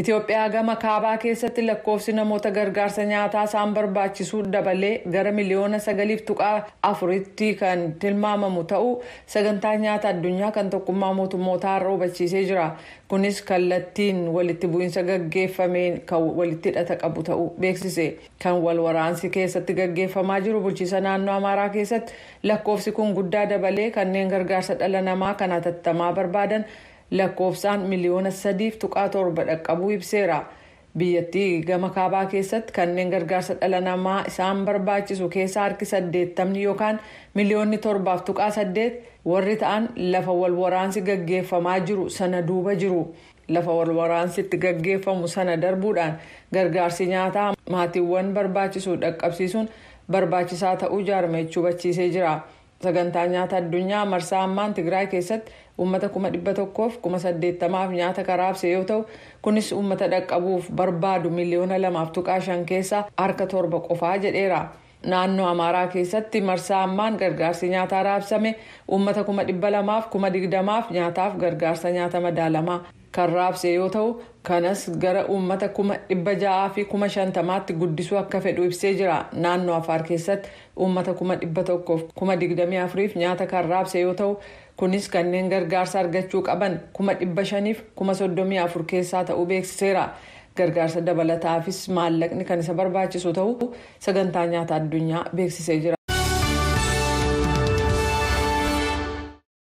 Itoophiyaa gama kaabaa keessatti lakkoofsi namoota gargaarsa nyaataa isaan barbaachisuu dabalee gara 9.4 miliyoonitti kan tilmaamamu ta'uu Sagantaa Nyaata Addunyaa kan Tokkummaa Mootummootaa irra hubachiisee jira. Kunis kallattiin walitti bu'iinsa gaggeeffameen kan walitti hidhata qabu ta'uu beeksise. Kan wal waraansi keessatti gaggeeffamaa jiru bulchiisa naannoo Amaaraa keessatti lakkoofsi kun guddaa dabalee kanneen gargaarsa dhala namaa kan hatattamaa barbaadan lakkoofsaan 3.7 miliyoona dhaqqabuu ibseera. Biyyattii gama kaabaa keessatti kanneen gargaarsa dhala namaa isaan barbaachisu keessa harki 80 yookaan 7.8 miliyoona warri ta'an lafa wal waraansi gaggeeffamaa jiru sana duuba jiru. Lafa wal waraansi itti gaggeeffamu sana darbuudhaan gargaarsi nyaataa maatiiwwan barbaachisu dhaqqabsiisuun barbaachisaa ta'uu jaarmechuu hubachiisee jira. Sagantaa Nyaata Addunyaa marsaa ammaan Tigraay keessatti uummata 180,000f nyaata kan raabse yoo ta'u, kunis uummata dhaqqabuuf barbaadu 2.5 miliyoona keessaa harka 7 qofaa jedheera. Naannoo Amaaraa keessatti marsaa ammaan gargaarsi nyaataa raabsame uummata 220,000f nyaataaf gargaarsa nyaata madaalamaa kan raabse yoo ta'u, kanas gara uummata 650,000tti guddisuu akka fedhu ibsee jira. Naannoo Afaar keessatti uummata 124,000f nyaata kan raabse yoo ta'u, kunis kanneen gargaarsa argachuu qaban 534,000 keessaa ta'uu beeksiseera. Gargaarsa dabalataafis maallaqni kan isa barbaachisu ta'uu Sagantaa Nyaata Addunyaa beeksisee jira.